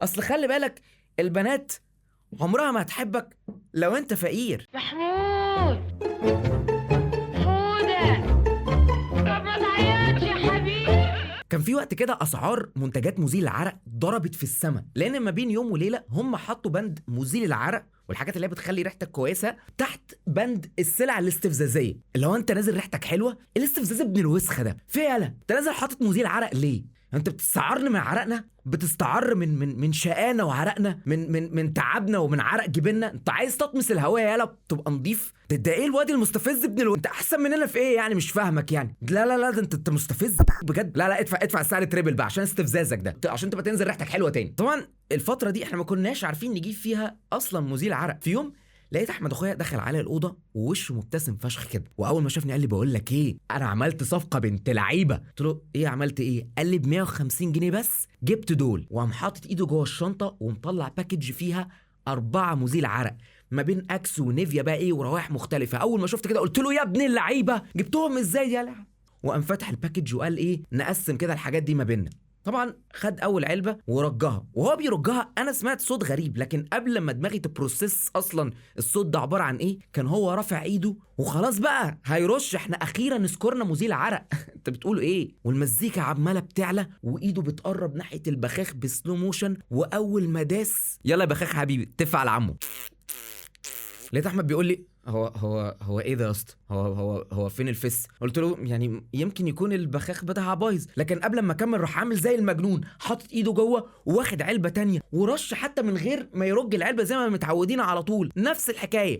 اصل خلي بالك البنات عمرها ما هتحبك لو انت فقير. محمود، حودة، طب ما تعيطش يا حبيبي. كان في وقت كده اسعار منتجات مزيل العرق ضربت في السماء، لان ما بين يوم وليلة هم حطوا بند مزيل العرق والحاجات اللي هي بتخلي ريحتك كويسة تحت بند السلع الاستفزازية، اللي هو انت نازل ريحتك حلوة، الاستفزاز ابن الوسخة ده فعلا. انت نازل حاطط مزيل عرق ليه؟ انت بتستعرن من عرقنا، بتستعر من شقانا وعرقنا، من تعبنا ومن عرق جبيننا. انت عايز تطمس الهواء يالا تبقى نضيف. ده ايه الواد المستفز ابن انت احسن مننا في ايه يعني؟ مش فاهمك يعني. لا لا لا، ده انت مستفز بجد. لا لا، ادفع السعر triple بقى عشان استفزازك ده، عشان تبقى تنزل ريحتك حلوة تاني. طبعا الفترة دي احنا ما كناش عارفين نجيب فيها اصلا مزيل عرق. في يوم لقيت احمد اخويا دخل علي الاوضة ووشه مبتسم فشخ كده، واول ما شافني قال لي بقول لك ايه، انا عملت صفقة بنت لعيبة. قلت له ايه عملت ايه؟ قال لي ب 150 جنيه بس جبت دول. وقام حاطط ايده جوه الشنطة ومطلع package فيها 4 مزيل عرق ما بين اكس ونيفيا بقى ايه وروائح مختلفة. اول ما شفت كده قلت له يا ابن اللعيبة جبتهم ازاي يا لعب؟ وقام فاتح ال package وقال ايه، نقسم كده الحاجات دي ما بيننا. طبعا خد اول علبة ورجها، وهو بيرجها انا سمعت صوت غريب، لكن قبل ما دماغي ت process اصلا الصوت ده عبارة عن ايه، كان هو رافع ايده وخلاص بقى هيرش، احنا اخيرا سكرنا مزيل عرق. انت بتقول ايه؟ والمزيكا عماله بتعلى وايده بتقرب ناحية البخاخ ب slow motion، واول ما داس يلا يا بخاخ حبيبي تف على عمه. لقيت احمد بيقول لي هو هو هو ايه ده يا اسطى؟ هو هو هو فين الفس؟ قلت له يعني يمكن يكون البخاخ بتاعها بايظ، لكن قبل ما اكمل راح عامل زي المجنون حاطط ايده جوه وواخد علبة تانية ورش حتى من غير ما يرج العلبة زي ما متعودين على طول، نفس الحكاية.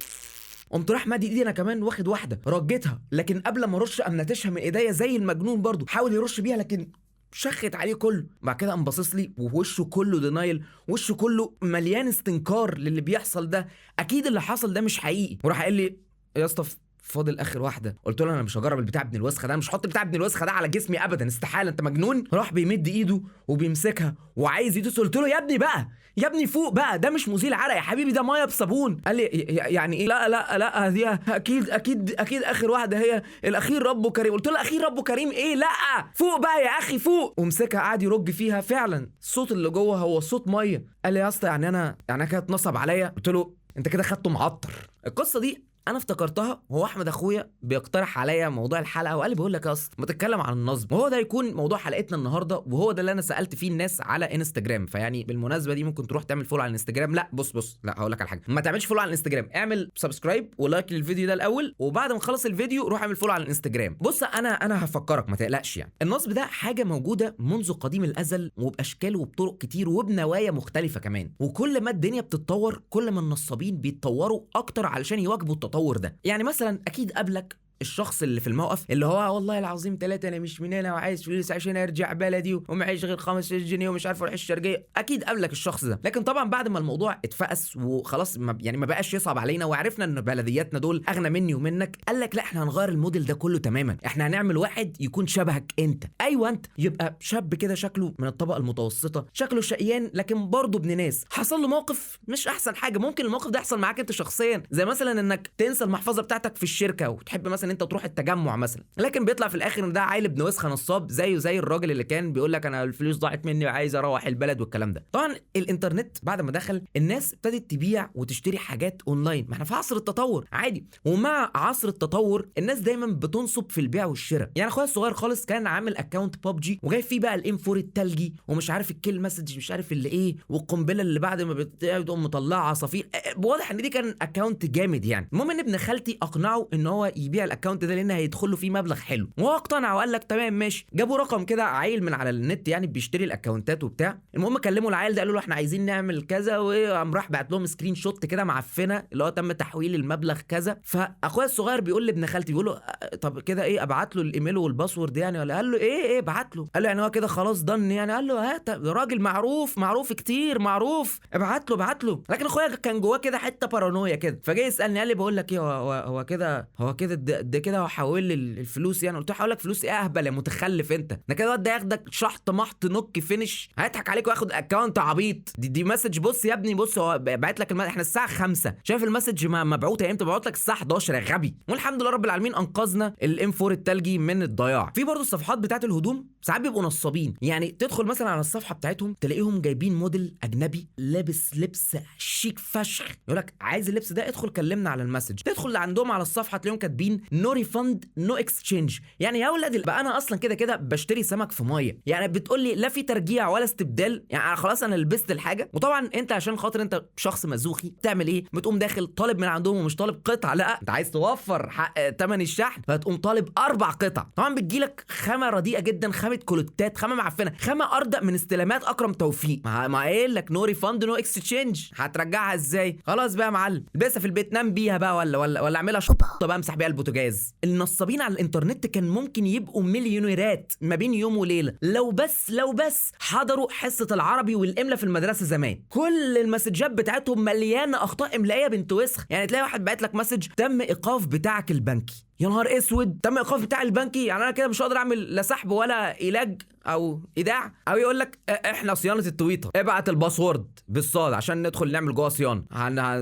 قمت راح مادي ايدي انا كمان واخد واحدة رجيتها، لكن قبل ما ارش قام ناتشها من ايديا زي المجنون برضو، حاول يرش بيها لكن شخت عليه كله. بعد كده قام باصص لي ووشه كله denial، وشه كله مليان استنكار للي بيحصل ده، اكيد اللي حصل ده مش حقيقي. وراح قال لي يا اسطى فاضل اخر واحدة. قلت له انا مش هجرب البتاع ابن الوسخة ده، مش هحط البتاع ابن الوسخة ده على جسمي ابدا، استحالة، انت مجنون. راح بيمد ايده وبيمسكها وعايز يدوس. قلت له يا ابني بقى، يا ابني فوق بقى، ده مش مزيل عرق يا حبيبي، ده مية بصابون. قال لي يعني ايه؟ لا لا لا، دي اكيد اكيد اكيد اخر واحدة، هي الاخير ربه كريم. قلت له الاخير ربه كريم ايه؟ لا فوق بقى يا اخي فوق. ومسكها قعد يرج فيها، فعلا الصوت اللي جوه هو صوت مية. قال لي يا اسطى يعني انا يعني كده اتنصب عليا؟ قلت له انت كده خدته معطر. القصة دي انا افتكرتها وهو احمد اخويا بيقترح عليا موضوع الحلقة، وقال لي بقول لك يا اسطى ما تتكلم عن النصب، وهو ده يكون موضوع حلقتنا النهارده، وهو ده اللي انا سالت فيه الناس على انستجرام. فيعني بالمناسبة دي ممكن تروح تعمل follow على الانستجرام. لا بص لا هقول لك على حاجة، ما تعملش follow على الانستجرام، اعمل subscribe و like للفيديو ده الاول، وبعد ما تخلص الفيديو روح اعمل follow على الانستجرام. بص انا هفكرك ما تقلقش. يعني النصب ده حاجة موجودة منذ قديم الازل، وباشكال وبطرق كتير وبنوايا مختلفة كمان، وكل ما الدنيا بتتطور كل ما النصابين بيتطوروا اكتر علشان يواكبوا التطور ده. يعني مثلا اكيد قابلك الشخص اللي في الموقف اللي هو والله العظيم 3 انا مش من هنا وعايز فلوس عشان ارجع بلدي ومعيش غير 15 جنيه ومش عارف اروح الشرقية، اكيد قابلك الشخص ده. لكن طبعا بعد ما الموضوع اتفقس وخلاص يعني ما بقاش يصعب علينا وعرفنا ان بلدياتنا دول اغنى مني ومنك، قال لك لا احنا هنغير الموديل ده كله تماما، احنا هنعمل واحد يكون شبهك انت. ايوه انت، يبقى شاب كده شكله من الطبقة المتوسطة، شكله شقيان لكن برضه ابن ناس، حصل له موقف مش احسن حاجة. ممكن الموقف ده يحصل معاك انت شخصيا، زي مثلا انك تنسى المحفظة بتاعتك في الشركة وتحب مثلا انت تروح التجمع مثلا، لكن بيطلع في الاخر ان ده عيل ابن وسخة نصاب، زيه زي الراجل اللي كان بيقول لك انا الفلوس ضاعت مني وعايز اروح البلد والكلام ده. طبعا الانترنت بعد ما دخل الناس ابتدت تبيع وتشتري حاجات اونلاين، ما احنا في عصر التطور عادي، ومع عصر التطور الناس دايما بتنصب في البيع والشراء. يعني اخويا الصغير خالص كان عامل account ببجي وجاي فيه بقى ال M4 التلجي ومش عارف ال kill message مش عارف اللي ايه، والقنبله اللي بعد ما بتقوم مطلعه عصافير. واضح ان دي كان account جامد يعني. المهم ان ابن خالتي اقنعه ان هو يبيع ال account ده لان هيدخل له فيه مبلغ حلو، وهو اقتنع وقال لك تمام ماشي. جابوا رقم كده عيل من على النت يعني بيشتري ال account ات وبتاع. المهم كلموا العيل ده قالوا له احنا عايزين نعمل كذا، وقام راح بعت لهم screenshot كده معفنه اللي هو تم تحويل المبلغ كذا. فاخويا الصغير بيقول لابن خالتي بيقول له طب كده ايه ابعت له الايميل وال password يعني ولا؟ قال له ايه ابعت له. قال له يعني هو كده خلاص done يعني؟ قال له هات، راجل معروف معروف كتير معروف، ابعت له ابعت له. لكن اخويا كان جواه كده حتة بارانويا كده، فجاي يسالني قال لي بقول لك ايه هو كده هو كده ده كده هو حول لي الفلوس يعني؟ قلت له حول لك فلوس ايه اهبل يا متخلف انت، ده كده الواد ده ياخدك شحط محط نك finish، هيضحك عليك وياخد account عبيط. دي message، بص يا ابني بص هو بعت لك احنا الساعة 5 شايف ال message مبعوته امتى؟ مبعوت لك الساعة 11 يا غبي. والحمد لله رب العالمين انقذنا ال M4 التلجي من الضياع. في برضه الصفحات بتاعت الهدوم ساعات بيبقوا نصابين. يعني تدخل مثلا على الصفحة بتاعتهم تلاقيهم جايبين موديل اجنبي لابس لبس شيك فشخ، يقول لك عايز اللبس ده ادخل كلمنا على ال message. تدخل عندهم على الصفحة تلاقيهم كاتبين no refund no exchange. يعني يا ولاد بقى انا اصلا كده كده بشتري سمك في مية، يعني بتقول لي لا في ترجيع ولا استبدال، يعني خلاص انا لبست الحاجة. وطبعا انت عشان خاطر انت شخص مزوخي تعمل ايه؟ بتقوم داخل طالب من عندهم، ومش طالب قطعه، لا انت عايز توفر حق ثمن الشحن، فتقوم طالب 4 قطع. طبعا بتجيلك خامة رديئة جدا، خامة كولوتات، خامة معفنه، خامة اردأ من استلامات اكرم توفيق. ما قايل لك no refund no exchange، هترجعها ازاي؟ خلاص بقى يا معلم البسها في البيت، نام بيها بقى، ولا ولا ولا اعملها شطه بقى امسح بيها البوتاجاز. النصابين على الانترنت كان ممكن يبقوا مليونيرات ما بين يوم وليلة لو بس حضروا حصة العربي والاملا في المدرسة زمان. كل المسجات بتاعتهم مليانة اخطاء املائيه بنت وسخ. يعني تلاقي واحد بعت لك message تم ايقاف بتاعك البنكي، يا نهار اسود تم ايقاف بتاع البنكي، يعني انا كده مش هقدر اعمل لا سحب ولا علاج او ايداع. او يقول لك احنا صيانة التويتر، ابعت ال password بالصاد عشان ندخل نعمل جوه صيانة،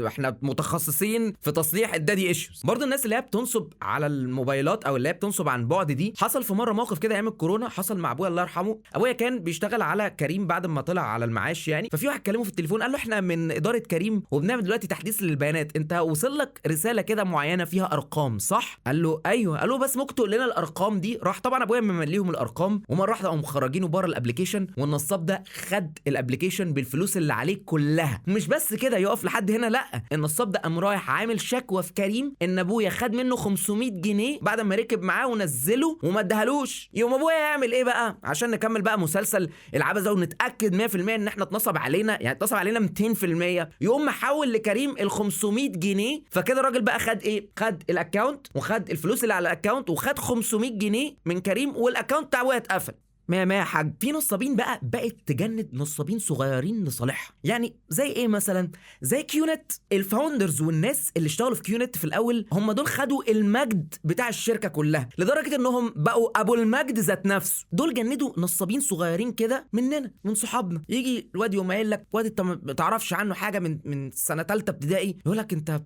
احنا متخصصين في تصليح ال daddy issues. برضه الناس اللي هي بتنصب على الموبايلات او اللي هي بتنصب عن بعد دي، حصل في مرة موقف كده ايام الكورونا، حصل مع ابويا الله يرحمه. ابويا كان بيشتغل على كريم بعد ما طلع على المعاش يعني، ففي واحد كلمة في التليفون قال له احنا من ادارة كريم وبنعمل دلوقتي تحديث للبيانات، انت وصل لك رسالة كده معينة فيها ارقام صح؟ قال له ايوه. قال له بس ممكن تقول لنا الارقام دي؟ راح طبعا ابويا ممليهم الارقام، ومرة واحدة قام مخرجينه بره ال application، والنصاب ده خد ال application بالفلوس اللي عليه كلها. مش بس كده يقف لحد هنا، لا النصاب ده قام رايح عامل شكوى في كريم ان ابويا خد منه 500 جنيه بعد ما ركب معاه ونزله وما اداهالوش. يقوم ابويا يعمل ايه بقى عشان نكمل بقى مسلسل العبث ده ونتاكد 100% ان احنا اتنصب علينا، يعني اتنصب علينا 200%، يقوم محول لكريم ال 500 جنيه. فكده الراجل بقى خد ايه؟ خد ال account وخد الفلوس اللي على ال account وخد 500 جنيه من كريم، وال account بتاع ابويا اتقفل. ما يا حاج. في نصابين بقى بقت تجند نصابين صغيرين لصالحها، يعني زي ايه مثلا؟ زي QNET. ال founders والناس اللي اشتغلوا في QNET في الاول هم دول خدوا المجد بتاع الشركة كلها، لدرجة انهم بقوا ابو المجد ذات نفسه. دول جندوا نصابين صغيرين كده مننا من صحابنا. يجي الواد يقوم قايل لك واد انت ما تعرفش عنه حاجة من سنة ثالثة ابتدائي، يقول لك انت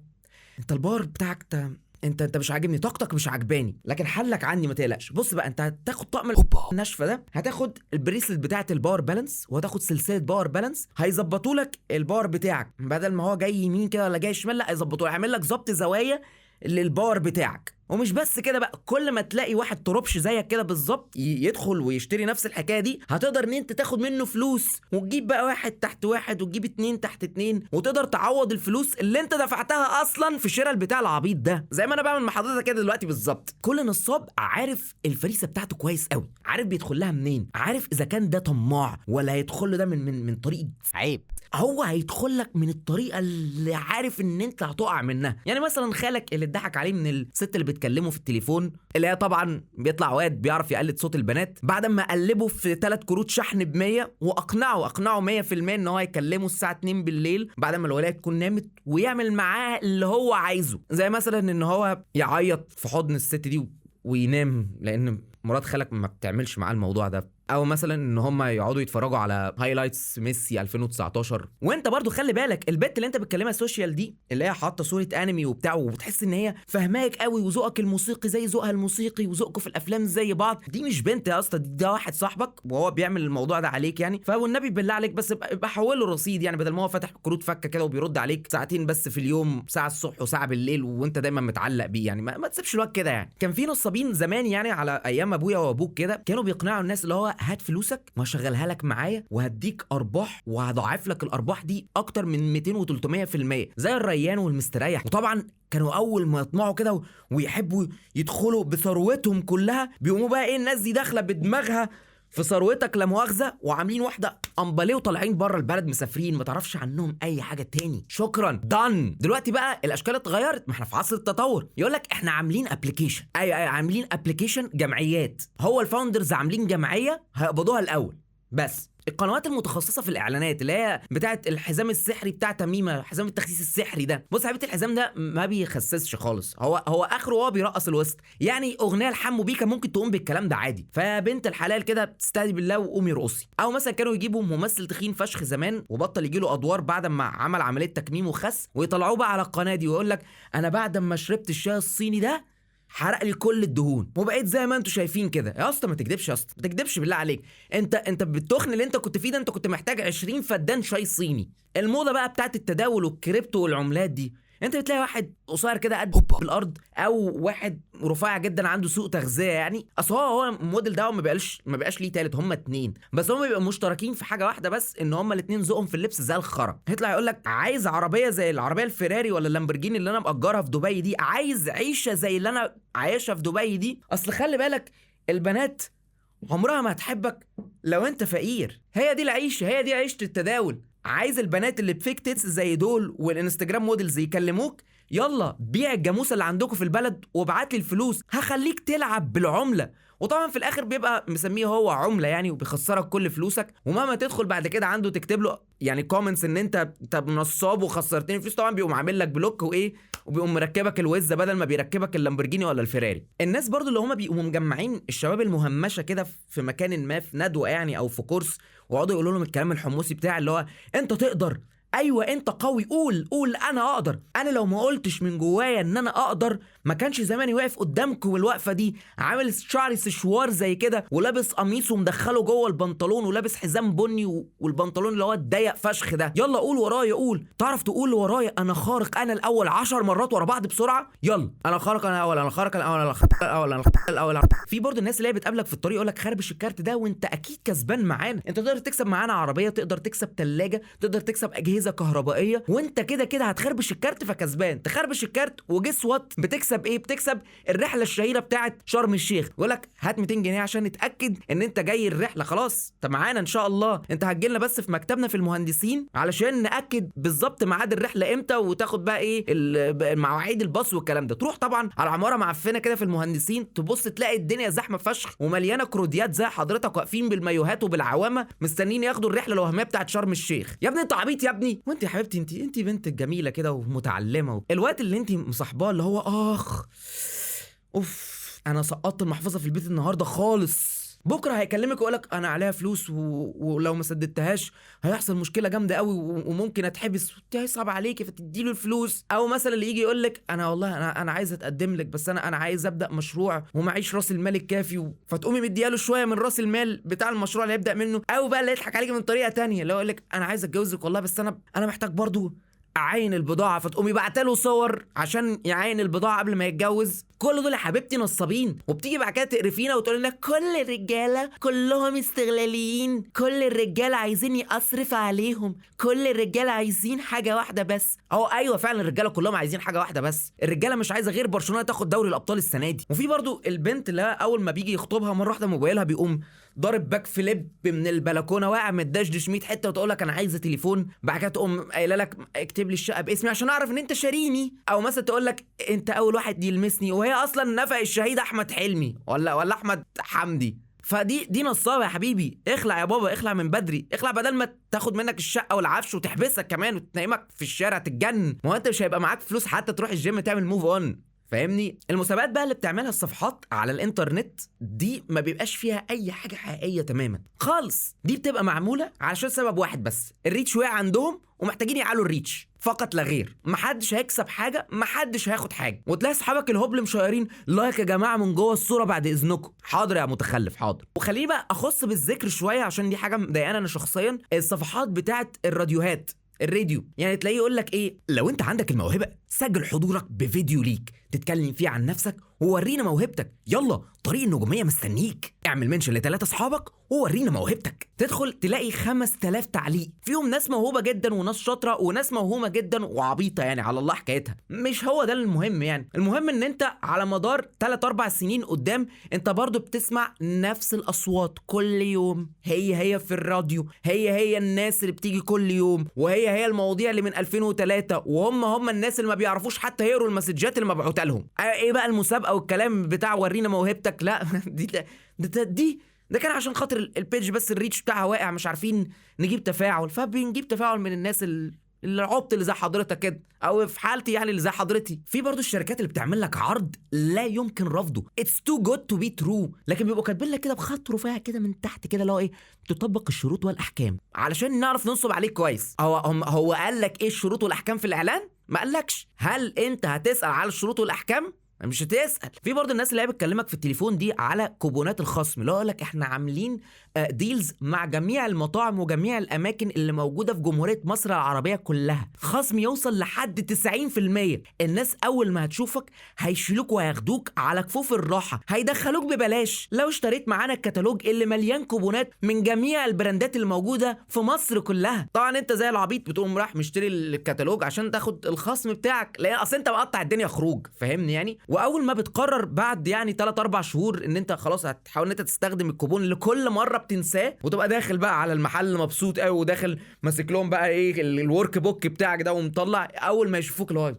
ال power بتاعك انت مش عاجبني، طاقتك مش عاجباني، لكن حلك عني ما تقلقش. بص بقى انت هتاخد طقم الناشفه ده، هتاخد ال bracelet بتاعه ال power balance، وهتاخد سلسلة power balance، هيظبطوا لك ال power بتاعك، بدل ما هو جاي يمين كده ولا جاي شمال، لا هيظبطوا، هيعمل لك ظبط زوايا لل power بتاعك. ومش بس كده بقى، كل ما تلاقي واحد طربش زيك كده بالظبط يدخل ويشتري نفس الحكاية دي، هتقدر ان انت تاخد منه فلوس وتجيب بقى واحد تحت واحد وتجيب 2 تحت 2، وتقدر تعوض الفلوس اللي انت دفعتها اصلا في شراء البتاع العبيط ده، زي ما انا بعمل مع حضرتك كده دلوقتي بالظبط. كل نصاب عارف الفريسه بتاعته كويس قوي، عارف بيدخل لها منين، عارف اذا كان ده طماع ولا هيدخل له ده من من طريق عيب، هو هيدخل لك من الطريقة اللي عارف ان انت هتقع منها. يعني مثلا خالك اللي اتضحك عليه من الست اللي بتكلمه في التليفون، اللي هي طبعا بيطلع واد بيعرف يقلد صوت البنات، بعد ما قلبه في 3 كروت شحن ب100 واقنعه 100% ان هو يكلمه الساعة 2 بالليل بعد ما الولاية تكون نامت، ويعمل معاه اللي هو عايزه، زي مثلا ان هو يعيط في حضن الست دي وينام لان مرات خالك ما بتعملش معاه الموضوع ده، او مثلا ان هم يقعدوا يتفرجوا على highlights ميسي 2019. وانت برضو خلي بالك البت اللي انت بتكلمها social دي اللي هي حاطه صوره انمي وبتاع، وبتحس ان هي فاهماك قوي وذوقك الموسيقي زي ذوقها الموسيقي وذوقكم في الافلام زي بعض، دي مش بنت يا اسطى، ده واحد صاحبك وهو بيعمل الموضوع ده عليك يعني. فوالنبي بالله عليك بس ابقى حول له رصيد، يعني بدل ما هو فاتح كروت فكه كده وبيرد عليك ساعتين بس في اليوم، ساعة الصبح وساعة بالليل، وانت دايما متعلق بيه، يعني ما تسيبش الوقت كده. يعني كان في نصابين زمان يعني على ايام ابويا وابوك كده، كانوا بيقنعوا الناس اللي هو هات فلوسك وهشغلها لك معايا وهديك ارباح وهضاعف لك الارباح دي اكتر من 200 و300% زي الريان والمستريح. وطبعا كانوا اول ما يطمعوا كده ويحبوا يدخلوا بثروتهم كلها، بيقوموا بقى ايه الناس دي داخله بدماغها في ثروتك لا مؤاخذة، وعاملين واحدة امباليه وطالعين بره البلد مسافرين ما تعرفش عنهم اي حاجة تاني، شكرا done. دلوقتي بقى الاشكال اتغيرت، ما احنا في عصر التطور. يقول لك احنا عاملين application، ايوه عاملين application جمعيات، هو ال founders عاملين جمعية هيقبضوها الاول بس. القنوات المتخصصة في الاعلانات اللي هي بتاعه الحزام السحري بتاع تميمه، حزام التخسيس السحري ده، بص يا حبيبتي الحزام ده ما بيخسسش خالص، هو اخره هو بيرقص الوسط، يعني اغنية لحمو بيكا ممكن تقوم بالكلام ده عادي، فبنت الحلال كده بتستهدي بالله وقومي ارقصي. او مثلا كانوا يجيبوا ممثل تخين فشخ زمان وبطل يجي له ادوار بعد ما عمل عملية تكميم وخس، ويطلعوه بقى على القناة دي ويقول لك انا بعد ما شربت الشاي الصيني ده حرق لي كل الدهون وبقيت زي ما انتم شايفين كده. يا اسطى ما تكدبش يا اسطى، ما تكدبش بالله عليك، انت بالتخن اللي انت كنت فيه ده انت كنت محتاج 20 فدان شاي صيني. الموضة بقى بتاعت التداول والكريبتو والعملات دي، انت بتلاقي واحد قصير كده قد بالارض او واحد رفيع جدا عنده سوء تغذية، يعني اصل هو الموديل ده ما بقاش ليه تالت، هما اتنين بس، هما بيبقوا مشتركين في حاجة واحدة بس، ان هما الاتنين ذوقهم في اللبس زي الخرا. هيطلع يقول لك عايز عربية زي العربية الفيراري ولا اللامبورجيني اللي انا مأجرها في دبي دي، عايز عيشه زي اللي انا عايشها في دبي دي. اصل خلي بالك البنات عمرها ما هتحبك لو انت فقير، هي دي العيشة، هي دي عيشه التداول. عايز البنات اللي ب fake tits زي دول والانستجرام models يكلموك، يلا بيع الجاموسة اللي عندكم في البلد وابعت لي الفلوس، هخليك تلعب بالعملة. وطبعا في الاخر بيبقى مسميه هو عمله يعني، وبيخسرك كل فلوسك. ومهما تدخل بعد كده عنده تكتب له يعني comments ان انت طب نصاب وخسرتني فلوس، طبعا بيقوم عامل لك block وايه، وبيقوم مركبك الوزه بدل ما بيركبك اللامبورجيني ولا الفيراري. الناس برضو اللي هما بيقوموا مجمعين الشباب المهمشه كده في مكان ما، في ندوه يعني او في كورس، ويقعدوا يقولوا لهم الكلام الحمصي بتاع اللي هو انت تقدر، ايوه انت قوي، قول قول انا اقدر. انا لو ما قلتش من جوايا ان انا اقدر ما كانش زماني واقف قدامكم الوقفة دي، عامل شعري سشوار زي كده، ولابس قميص ومدخله جوه البنطلون، ولابس حزام بني والبنطلون اللي هو الضيق فشخ ده. يلا قول ورايا، قول، تعرف تقول ورايا انا خارق انا الاول 10 مرات ورا بعض بسرعة، يلا انا خارق انا الاول، انا خارق الاول، انا خارق الاول، انا خارق الاول. في برضه الناس اللي هي بتقابلك في الطريق يقول لك خربش الكارت ده وانت اكيد كسبان معانا، انت تقدر تكسب معانا عربية، تقدر تكسب ثلاجه، تقدر تكسب اجهزة كهربائية، وانت كده كده هتخربش الكارت فكسبان. تخربش الكارت و guess what بتكسب ايه؟ بتكسب الرحلة الشهيرة بتاعه شرم الشيخ. يقول لك هات 200 جنيه عشان نتاكد ان انت جاي الرحلة، خلاص انت معانا ان شاء الله، انت هتجيلنا بس في مكتبنا في المهندسين علشان ناكد بالظبط ميعاد الرحلة امتى، وتاخد بقى ايه مواعيد الباص والكلام ده. تروح طبعا على عمارة معفنه كده في المهندسين، تبص تلاقي الدنيا زحمة فشخ ومليانة كروديات زي حضرتك واقفين بالمايوهات وبالعوامه مستنيين ياخدوا الرحلة الوهمية بتاعه شرم الشيخ. يا ابني انت عبيط يا ابني. وانت يا حبيبتي انت بنت جميلة كده ومتعلمه، الوقت اللي انت مصاحباه اللي هو اخ اوف انا سقطت المحفظة في البيت النهارده خالص، بكره هيكلمك ويقولك انا عليها فلوس ولو ما سددتهاش هيحصل مشكلة جامدة قوي وممكن اتحبس، هيصعب عليكي فتديله الفلوس. او مثلا اللي يجي يقولك انا والله انا عايز اتقدم لك، بس انا عايز ابدا مشروع ومعيش راس المال الكافي، فتقومي مدياله شوية من راس المال بتاع المشروع اللي هيبدا منه. او بقى اللي يضحك عليكي من طريقه تانية اللي هو يقولك انا عايز اتجوزك والله، بس انا محتاج برضو اعاين البضاعة، فتقومي بعتله صور عشان يعاين البضاعة قبل ما يتجوز. كل دول يا حبيبتي نصابين. وبتيجي بعد كده تقرفينا وتقول لنا كل الرجالة كلهم استغلاليين، كل الرجالة عايزين اصرف عليهم، كل الرجالة عايزين حاجة واحدة بس. اهو ايوه فعلا الرجالة كلهم عايزين حاجة واحدة بس، الرجالة مش عايزه غير برشلونة تاخد دوري الابطال السنة دي. وفي برضو البنت اللي اول ما بيجي يخطبها مرة واحدة موبايلها بيقوم ضارب back flip من البلكونه، واقع متدشدش 100 حتة، وتقول لك انا عايزه تليفون. بعد كده تقوم قايله لك اكتب لي الشقة باسمي عشان اعرف ان انت شاريني، او مثلا تقول لك انت اول واحد يلمسني، وهي اصلا نفق الشهيد احمد حلمي ولا احمد حمدي. فدي نصابه يا حبيبي، اخلع يا بابا، اخلع من بدري، اخلع بدل ما تاخد منك الشقة والعفش وتحبسك كمان وتنيمك في الشارع تتجنن. ما هو انت مش هيبقى معاك فلوس حتى تروح الجيم تعمل move on، فاهمني؟ المسابقات بقى اللي بتعملها الصفحات على الانترنت دي ما بيبقاش فيها اي حاجة حقيقية تماما خالص، دي بتبقى معمولة علشان سبب واحد بس، ال reach وقع عندهم ومحتاجين يعلوا ال reach فقط لا غير. محدش هيكسب حاجة، محدش هياخد حاجة. وتلاقي اصحابك الهبل مشيرين like يا جماعة من جوه الصورة بعد اذنكم. حاضر يا متخلف حاضر. وخليني بقى اخص بالذكر شوية عشان دي حاجة مضايقاني انا شخصيا، الصفحات بتاعه الراديوهات، الراديو، يعني تلاقيه يقول لك ايه، لو انت عندك الموهبة سجل حضورك بفيديو ليك تتكلم فيه عن نفسك وورينا موهبتك، يلا طريق النجومية مستنيك، اعمل mention لثلاثة اصحابك وورينا موهبتك. تدخل تلاقي 5000 تعليق فيهم ناس موهوبه جدا وناس شاطرة وناس موهومه جدا وعبيطه، يعني على الله حكايتها، مش هو ده المهم. يعني المهم ان انت على مدار 3-4 سنين قدام انت برضو بتسمع نفس الاصوات كل يوم، هي في الراديو، هي الناس اللي بتيجي كل يوم، وهي المواضيع اللي من 2003، وهم الناس اللي ما بيعرفوش حتى يقروا المسجات اللي مبعوتها لهم. ايه بقى المسابقة والكلام بتاع ورينا موهبتك؟ لا دي ده كان عشان خاطر ال page بس ال reach بتاعها واقع، مش عارفين نجيب تفاعل، فبنجيب تفاعل من الناس العبط اللي زي حضرتك كده، او في حالتي يعني اللي زي حضرتي. في برضو الشركات اللي بتعمل لك عرض لا يمكن رفضه، it's too good to be true، لكن بيبقوا كاتبين لك كده بخط رفيع كده من تحت كده اللي هو ايه، تطبق الشروط والاحكام علشان نعرف ننصب عليك كويس. هو قال لك ايه الشروط والاحكام في الاعلان؟ ما قالكش. هل انت هتسال على الشروط والاحكام؟ مش هتسال. في برضه الناس اللي هي بتكلمك في التليفون دي على كوبونات الخصم، اللي هو يقول لك احنا عاملين deals مع جميع المطاعم وجميع الاماكن اللي موجودة في جمهورية مصر العربية كلها، خصم يوصل لحد 90%. الناس اول ما هتشوفك هيشيلوك وهياخدوك على كفوف الراحة، هيدخلوك ببلاش لو اشتريت معانا الكتالوج اللي مليان كوبونات من جميع البراندات اللي موجودة في مصر كلها. طبعا انت زي العبيط بتقوم راح مشتري الكتالوج عشان تاخد الخصم بتاعك، لان اصل انت مقطع الدنيا خروج، فاهمني يعني. واول ما بتقرر بعد يعني 3-4 شهور ان انت خلاص هتحاول ان انت تستخدم الكوبون اللي كل مرة بتنساه، وتبقى داخل بقى على المحل مبسوط قوي وداخل ماسك لهم بقى ايه ال workbook بتاعك ده ومطلع، اول ما يشوفوك اللي هو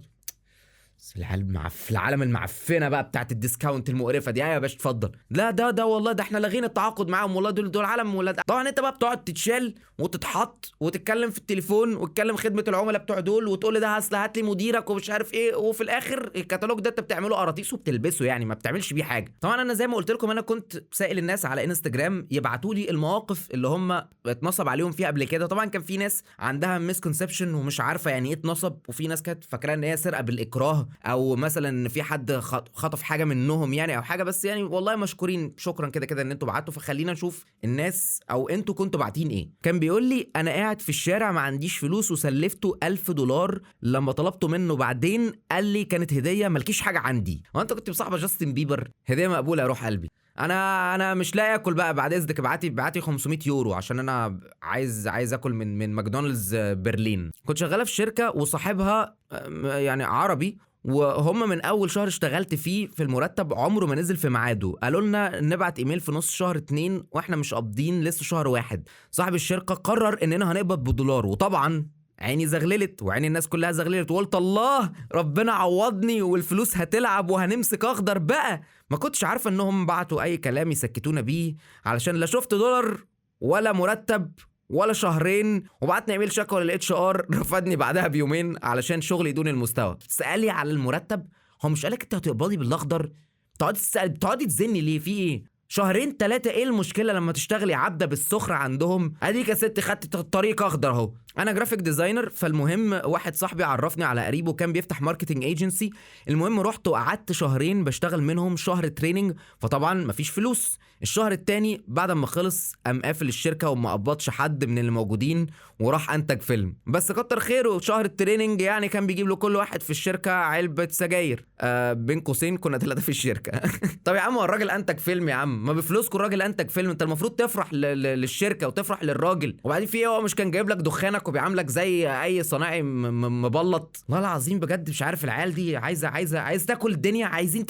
العالم المعفنه بقى بتاعت ال discount المقرفه دي، يا باشا اتفضل، لا ده والله ده احنا لغينا التعاقد معاهم والله، دول عالم ولا. طبعا انت بقى بتقعد تتشال وتتحط وتتكلم في التليفون وتتكلم خدمة العملاء بتوع دول وتقول ده اصل هات لي مديرك ومش عارف ايه، وفي الاخر الكتالوج ده انت بتعمله قراطيس وبتلبسه، يعني ما بتعملش بيه حاجة. طبعا انا زي ما قلت لكم انا كنت سائل الناس على انستجرام يبعتوا لي المواقف اللي هم اتنصب عليهم فيها قبل كده. طبعا كان في ناس عندها misconception ومش عارفه يعني ايه اتنصب، وفي ناس كانت فاكره ان هي سرقه بالاكراه، او مثلا في حد خطف حاجة منهم يعني او حاجة. بس يعني والله مشكورين، شكرا كده كده ان انتوا بعتوا. فخلينا نشوف الناس او انتوا كنتوا باعتين ايه. كان بيقول لي انا قاعد في الشارع ما عنديش فلوس وسلفته $1000 لما طلبته منه، بعدين قال لي كانت هديه مالكيش حاجة عندي. هو انت كنت مصاحبه جاستن بيبر؟ هديه مقبولة يا روح قلبي. انا مش لاقي اكل بقى، بعد اذنك ابعتي 500 يورو عشان انا عايز اكل من ماكدونالدز برلين. كنت شغالة في شركة وصاحبها يعني عربي، وهم من اول شهر اشتغلت فيه في المرتب عمره ما نزل في ميعاده. قالوا لنا نبعت ايميل في نص شهر 2 واحنا مش قابضين لسه شهر 1. صاحب الشركة قرر اننا هنقبض بدولار، وطبعا عيني زغللت وعين الناس كلها زغللت، وقلت الله ربنا عوضني والفلوس هتلعب وهنمسك اخضر بقى. ما كنتش عارفه انهم بعتوا اي كلام يسكتونا بيه، علشان لا شفت دولار ولا مرتب ولا شهرين. وبعتني ايميل شكوى لل HR، رفضني بعدها بيومين علشان شغلي دون المستوى. تسالي على المرتب، هو مش قالك انت هتقبضي بالاخضر؟ تقعدي تسال، بتقعدي تزني ليه؟ في ايه؟ شهرين 3 ايه المشكلة لما تشتغلي عبده بالسخره عندهم؟ اديك يا ست خدت الطريق اخضر اهو. انا graphic designer، فالمهم واحد صاحبي عرفني على قريبه كان بيفتح marketing agency. المهم رحت وقعدت شهرين بشتغل منهم شهر training، فطبعا مفيش فلوس. الشهر التاني بعد ما خلص قام قافل الشركة وما قبضش حد من اللي موجودين، وراح انتج فيلم. بس كتر خيره شهر ال training يعني كان بيجيب له كل واحد في الشركة علبة سجاير، بين قوسين كنا 3 في الشركة. طب يا عم هو الراجل انتج فيلم يا عم، ما بفلوسكم الراجل انتج فيلم، انت المفروض تفرح للشركة وتفرح للراجل. وبعدين في ايه، هو مش كان جايب لك دخانك وبيعاملك زي اي صناعي مبلط؟ والله العظيم بجد مش عارف العيال دي عايزه عايزه عايز تاكل الدنيا، عايزين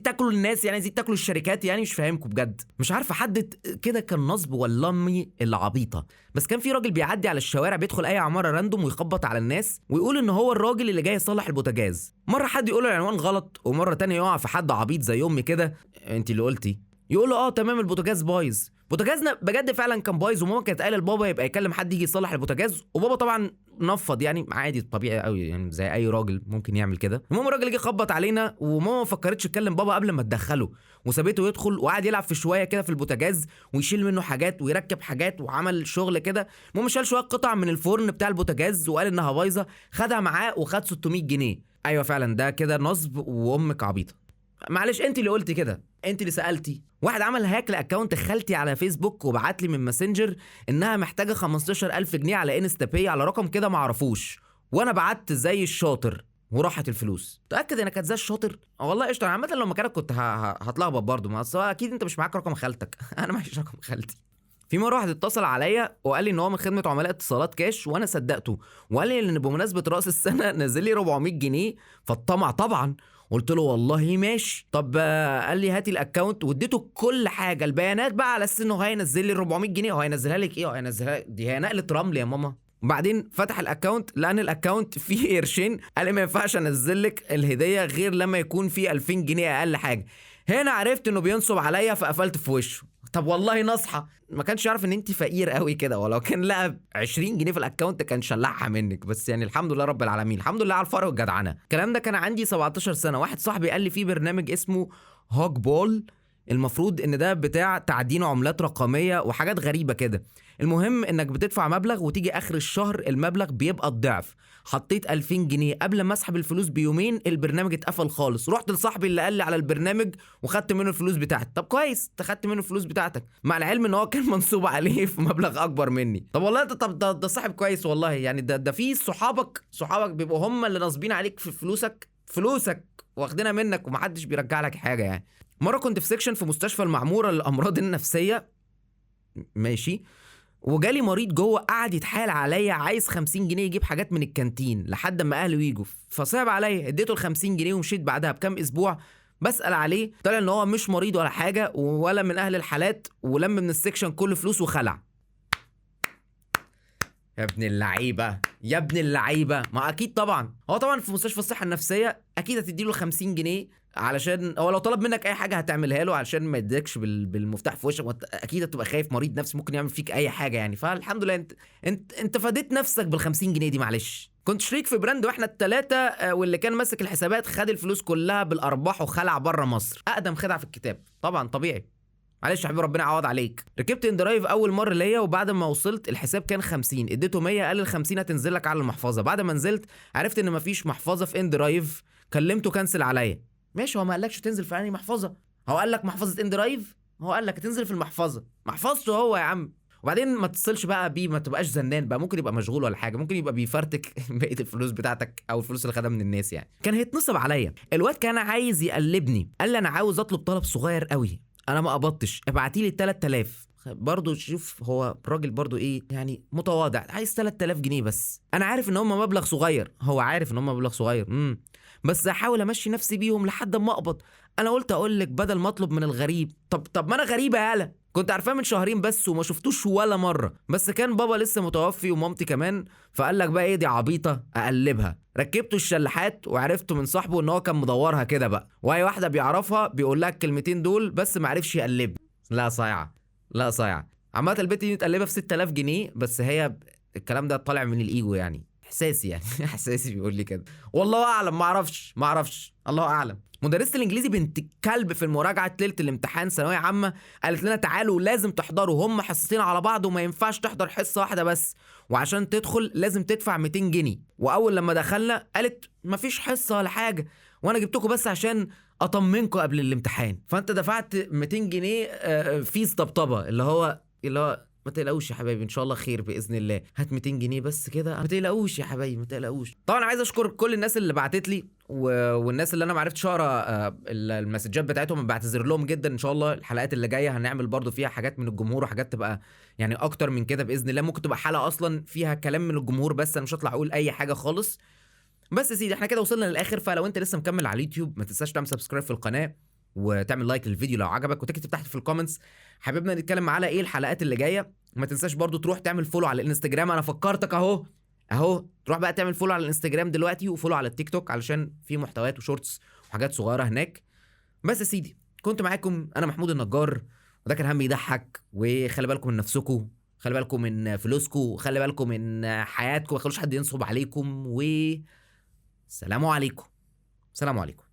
تاكلوا الناس يعني، عايزين تاكلوا الشركات يعني، مش فاهمكم بجد. مش عارف احدد كده كان نصب ولا امي العبيطه. بس كان في راجل بيعدي على الشوارع بيدخل اي عمارة random ويخبط على الناس ويقول ان هو الراجل اللي جاي يصلح البوتاجاز. مرة حد يقول له العنوان غلط، ومرة تانية يقع في حد عبيط زي امي كده، انت اللي قلتي، يقول له اه تمام البوتاجاز بايظ. بوتاجازنا بجد فعلا كان بايظ، وماما كانت قايله لبابا يبقى يكلم حد يجي يصلح البوتاجاز، وبابا طبعا نفض يعني عادي طبيعي قوي يعني زي اي راجل ممكن يعمل كده. المهم الراجل جه خبط علينا، وماما ما فكرتش تكلم بابا قبل ما تدخله، وسابته يدخل وقعد يلعب في شوية كده في البوتاجاز ويشيل منه حاجات ويركب حاجات وعمل شغل كده. المهم شال شوية قطع من الفرن بتاع البوتاجاز وقال انها بايظة، خدها معاه وخد 600 جنيه. ايوه فعلا ده كده نصب وامك عبيطه. معلش انت اللي قلتي كده، انت اللي سالتي. واحد عمل hack ل account خالتي على فيسبوك وبعت لي من ماسنجر انها محتاجه 15000 جنيه على انستا باي على رقم كده معرفوش، وانا بعت زي الشاطر وراحت الفلوس. تاكد انك زي الشاطر؟ والله قشطه. عامة لو مكانك كنت هتلخبط برضه، ما اصل اكيد انت مش معاك رقم خالتك. انا معيش رقم خالتي. في مرة واحد اتصل عليا وقال لي ان هو من خدمة عملاء اتصالات كاش، وانا صدقته، وقال لي ان بمناسبة راس السنة نزل لي 400 جنيه، فالطمع طبعا. قلت له والله ماشي. طب قال لي هاتي ال account، واديته كل حاجة البيانات بقى على اساس انه هينزل لي 400 جنيه. هو هينزلها لك ايه؟ هو هينزلها دي هي نقله رمل يا ماما. وبعدين فتح ال account، لان ال account فيه قرشين، قال لي ما ينفعش انزل لك الهدية غير لما يكون فيه 2000 جنيه اقل حاجة. هنا عرفت انه بينصب عليا فقفلت في وشه. طب والله نصحه، ما كانش يعرف ان انت فقير قوي كده، ولو كان لقى 20 جنيه في ال account كان شلعها منك. بس يعني الحمد لله رب العالمين، الحمد لله على الفرق والجدعنه. الكلام ده كان عندي 17 سنة. واحد صاحبي قال لي في برنامج اسمه HAWKBALL المفروض ان ده بتاع تعدين عملات رقمية وحاجات غريبة كده. المهم انك بتدفع مبلغ وتيجي اخر الشهر المبلغ بيبقى الضعف. حطيت 2000 جنيه قبل ما اسحب الفلوس بيومين البرنامج اتقفل خالص. رحت لصاحبي اللي قال لي على البرنامج وخدت منه الفلوس بتاعتي. طب كويس، انت خدت منه الفلوس بتاعتك، مع العلم ان هو كان منصوب عليه في مبلغ اكبر مني. طب والله طب ده صاحب كويس والله يعني. ده في صحابك بيبقوا هم اللي ناصبين عليك في فلوسك واخدينها منك ومحدش بيرجع لك حاجة يعني. مرة كنت في section في مستشفى المعمورة للامراض النفسية، ماشي، وجالي مريض جوه قعد يتحايل عليا عايز 50 جنيه يجيب حاجات من الكانتين لحد ما اهله يجوا، فصعب عليا، اديته ال 50 جنيه ومشيت. بعدها بكام اسبوع بسأل عليه، طلع ان هو مش مريض ولا حاجة ولا من اهل الحالات، ولم من ال section كل فلوس وخلع. يا ابن اللعيبة يا ابن اللعيبة. ما اكيد طبعا هو طبعا في مستشفى الصحة النفسية اكيد هتديله 50 جنيه، علشان هو لو طلب منك اي حاجة هتعملها له علشان ما يديكش بالمفتاح في وشك، اكيد هتبقى خايف، مريض نفسي ممكن يعمل فيك اي حاجة يعني. فالحمد لله انت فديت نفسك بال 50 جنيه دي. معلش، كنت شريك في brand واحنا الثلاثة، واللي كان ماسك الحسابات خد الفلوس كلها بالارباح وخلع بره مصر. اقدم خدعه في الكتاب طبعا، طبيعي. معلش يا حبيبي، ربنا يعوض عليك. ركبت inDrive اول مرة ليا، وبعد ما وصلت الحساب كان 50، اديته 100، قال ال 50 هتنزل لك على المحفظة. بعد ما نزلت عرفت ان مفيش محفظة في inDrive، كلمته cancel عليا. ماشي، هو ما قالكش تنزل في انهي محفظة، هو قال لك محفظة inDrive، هو قال لك تنزل في المحفظة، محفظته هو يا عم. وبعدين ما تتصلش بقى بيه، ما تبقاش زنان بقى، ممكن يبقى مشغول ولا حاجة، ممكن يبقى بيفرتك بقية الفلوس بتاعتك او الفلوس اللي خدها من الناس يعني. كان هيتنصب عليا، الواد كان عايز يقلبني، قال لي انا عاوز اطلب طلب صغير قوي، انا ما قبضتش، ابعتي لي 3000. برضه شوف هو الراجل برضه ايه يعني، متواضع، عايز 3000 جنيه بس. انا عارف ان هم مبلغ صغير، هو عارف ان هم مبلغ صغير، بس هحاول امشي نفسي بيهم لحد ما اقبض. انا قلت اقول لك بدل ما اطلب من الغريب. طب ما انا غريبة يالا، كنت عارفاه من شهرين بس وما شفتوش ولا مرة، بس كان بابا لسه متوفي ومامتي كمان، فقال لك بقى ايه دي عبيطه اقلبها. ركبته الشلحات وعرفته من صاحبه ان هو كان مدورها كده بقى، واي واحدة بيعرفها بيقول لها الكلمتين دول، بس ما عرفش يقلبها. لا صايعه، لا صايعه. عامة البت دي متقلبة في 6000 جنيه، بس هي الكلام ده طالع من الايجو يعني، احساسي يعني احساسي بيقول لي كده، والله اعلم، ما اعرفش، الله اعلم. مدرسة الانجليزي بنت الكلب في المراجعة ليلة الامتحان ثانوية عامة قالت لنا تعالوا لازم تحضروا، هم حصتين على بعض وما ينفعش تحضر حصة واحدة بس، وعشان تدخل لازم تدفع 200 جنيه. واول لما دخلنا قالت مفيش حصة ولا حاجة، وانا جبتكم بس عشان اطمنكم قبل الامتحان. فانت دفعت 200 جنيه فيس طبطبة، اللي هو ما تقلقوش يا حبايبي ان شاء الله خير باذن الله، هات 200 جنيه بس كده، ما تقلقوش يا حبايبي ما تقلقوش. طبعا عايز اشكر كل الناس اللي بعتت لي والناس اللي انا ما عرفتش اقرا المسجات بتاعتهم، بعتذر لهم جدا. ان شاء الله الحلقات اللي جاية هنعمل برضو فيها حاجات من الجمهور وحاجات تبقى يعني اكتر من كده باذن الله، ممكن تبقى حلقة اصلا فيها كلام من الجمهور بس، انا مش هطلع اقول اي حاجة خالص. بس يا سيدي احنا كده وصلنا للاخر، فلو انت لسه مكمل على اليوتيوب ما تنساش تعمل subscribe في القناة وتعمل like للفيديو لو عجبك، وتكتب تحت في ال comments حبيبنا نتكلم على ايه الحلقات اللي جاية. ما تنساش برضو تروح تعمل follow على الانستجرام، انا فكرتك اهو، تروح بقى تعمل follow على الانستجرام دلوقتي و follow على التيك توك علشان في محتويات و shorts وحاجات صغيرة هناك. بس يا سيدي كنت معاكم انا محمود النجار، وده كان هم يضحك. وخلي بالكم من نفسكم، خلي بالكم من فلوسكم، خلي بالكم من حياتكم، ما تخلوش حد ينصب عليكم. و سلام عليكم، سلام عليكم.